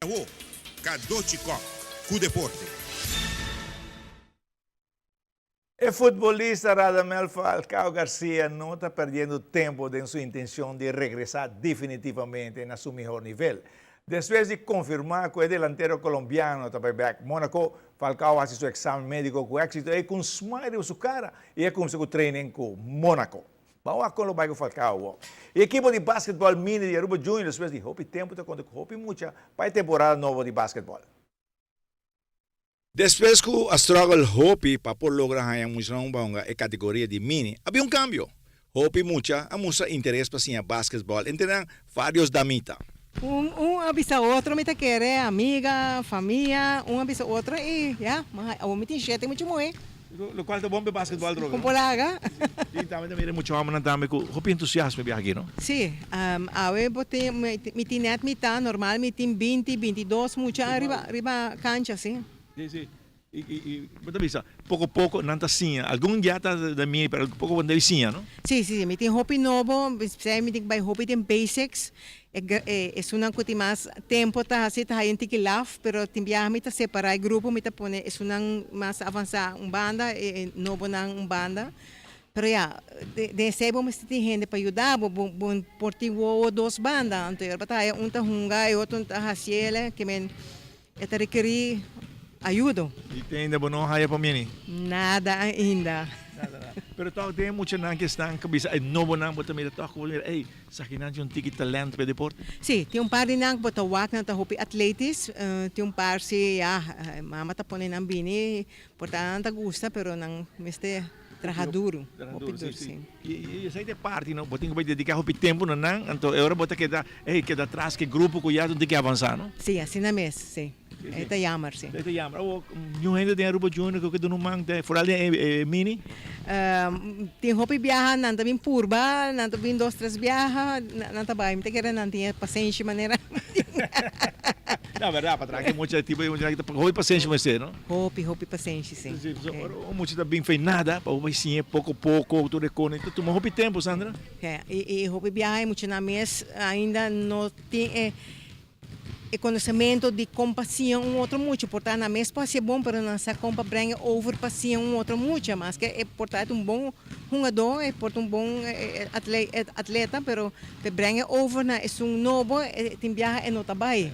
Awo, Cadochi Kock cu deporte. E futbolista Radamel Falcao Garcia no ta perdiendo tempo den su intencion di regresa definitivamente na su mihor nivel. Despues di confirma cu e delantero colombiano ta bay bek Monaco, Falcao a haci su examen medico cu exito ey cu un smile riba su cara y a cuminsa cu training cu Monaco. Ban wak con lo bay cu Falcao awor. E ekipo di basketball mini di Aruba Junior despues di hopi tempo ta conta cu hopi mucha pa e temporada nobo di basketball. Despues ku a struggle hopi pa por logra haña muchanan pa hunga e kategoria di mini, a bin un kambio. Hopi mucha a mustra interes pa siña basketball, entre nan varios damita. Un un a bisa otro mi ta kere, amiga, famia, un a bisa otro y ya, awor mi tin shete mucha muhe. Locual ta bon pa e basketball droga, no? Con por laga. Y tambe ta mira mucha homennan tambe cu hopi entusiasmo biaha aki, no? Si, awe bo tin, mi tin net mitad, normal mi tin binti, bintidos mucha ariba, riba cancha, si. Si, si. Y, y, y bo ta bisa, poco poco nan ta siña, algun ya ta da mie, pero poco poco nan debe siña, no? Si, si, si, mi tin hopi nobo, p'esei mi tin cu bay hopi den basics, E esunnan ku tin mas tempu ta hasi ta haya un tiki laf, pero tin biaha mi ta separá e grupo, mi ta pone esunnan mas avansá un banda i e nobonan un banda. Pero ya, den esei bo mester tin hende pa yuda bo, bo bo por tin wowo dos banda, anto e ora bo ta haya un ta hunga e otro ta hasiel, ke men e ta rekerí ayudo. I te ainda bo no haya pa mini? Nada ainda. Nada, nada. Pero tòg den e muchanan ke esnan ke bisa e nobonan bo ta mira tòg ku bo ta mira, ey, esakinan tin un tiki talènt pa e deporte. Sí, tin un par di nan ku bo ta wak nan ta hopi atletis, tin un par si ya, mama ta pone nan bini, por ta nan ta gusta pero nan mester traha duru, hopi duru, sí. I esei ta e parti no, bo tin ku bai dediká hopi tempu na nan, anto e ora bo ta keda, ey, keda atras ku e grupo ku ya tin ke avansá, no? Sí, asina mes, sí. E ta jammer, sí. E ta jammer. Awor, niun hende den Aruba Junior ku ke duna un man den, foral den e mini? Tin hopi biaha nan ta bin purba, nan ta bin dos tres biaha, nan ta bai. Mi ta kere nan tin e pasenshi manera mi tin. Na berdad, pa traha ku mucha tipo di mucha ta hopi pasenshi mester, no? Hopi, hopi pasenshi, sí. Sí, sí. Ora un mucha ta bin fei nada, pa bo bai siñ'e poko poko, tur e kos, ta tuma hopi tempu, Sandra. I hopi biaha e muchanan mes ainda no tin e E konosementu di kon pa siña un otro mucha por ta na mes por hasié bon pero nan sa kon pa breng e over pa siña un otro mucha maske e por ta un bon hungadó e por ta un bon atleta pero pa e breng e over na esun nobo e tin biaha e no ta bai.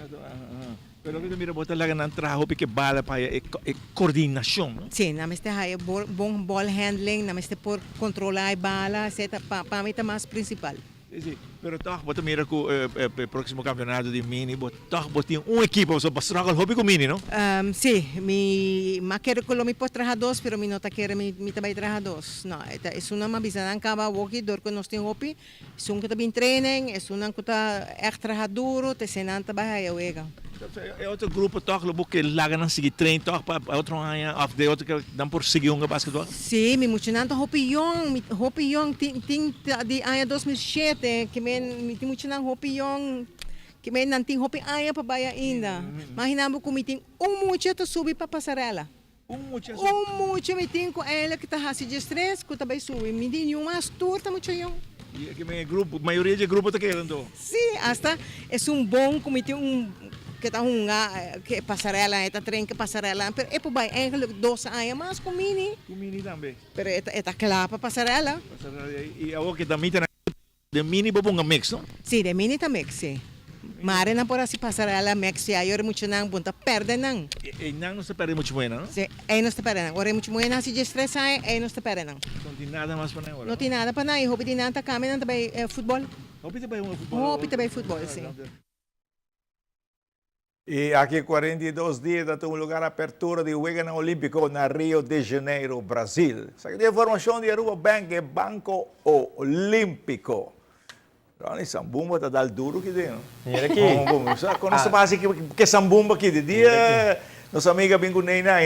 Pero loke ta mira bo ta laga nan traha hopi ke bala pa haya e kordinashon no? Si, nan mester haya bon ball handling, nan mester por kontrola e bala, esei ta pa mi ta mas prinsipal. Sí, sí, pero tòg bo ta mira ku e próksimo kampionato di mini bo tòg bo tin un ekipo pasobra bo struggle hopi ku mini, no? Sí, mi a kere ku lo mi por traha dos, pero mi no ta kere mi mi ta bai traha dos. No, e ta esunnan mi a bisa nan kaba awoki dor ku nos tin hopi, esun ku ta bin training, esunnan ku ta ègt traha duru, ta esenan ta bai haya wega. E otro grupo tòg lo bo ke laga nan sigui train tòg pa otro aña òf de otro ke nan por sigui hunga basketbòl? Sí, mi muchanan ta hopi yong, mi hopi yong tin tin di aña 2007 ke men mi tin muchanan hopi yong ke men nan tin hopi aña pa bai ainda. Magina bo ku mi tin un mucha ta subi pa pasarela. Un mucha subi. Un mucha mi tin ku eindelijk ta hasi diestres ku ta bai subi. Mi tin niun mas tur ta mucha yong. I ke men e grupo, mayoria dje grupo ta keda anto? Sí, asta esun bon ku mi tin un ke ta hunga ke pasarela, e ta tren ke pasarela, pero e por bai eigenlijk dos aña mas ku mini. Ku mini tambe. Pero e ta e ta kla pa pasarela. Pasarela i awor ke ta mita na den mini bo ponga mix no? Sí, den mini ta mix, sí. Mare nan por hasi pasarela mix ya, i ora muchanan bon ta perde nan. E nan nos ta perde mucha muhé nan no? Sí, ei nos ta perde nan. Ora e mucha muhé nan hasi diestres aña, ei nos ta perde nan. No tin nada mas pa nan ora no? No tin nada pa nan i hopi di nan ta kambia nan ta bai futbol. Hopi ta bai hunga futbol. Hopi ta bai futbol, sí. I aki 42 dia ta tuma lugar apertura di Weganan Olimpico na Rio de Janeiro, Brasil. Esaki ta informacion di Aruba Bank, e Banco Olimpico. Ronnie, sambumba ta dal duro ki den, no? Mira aki. Kono sa basi ke sambumba ki? Di dia nos amiga bin ku Neyna.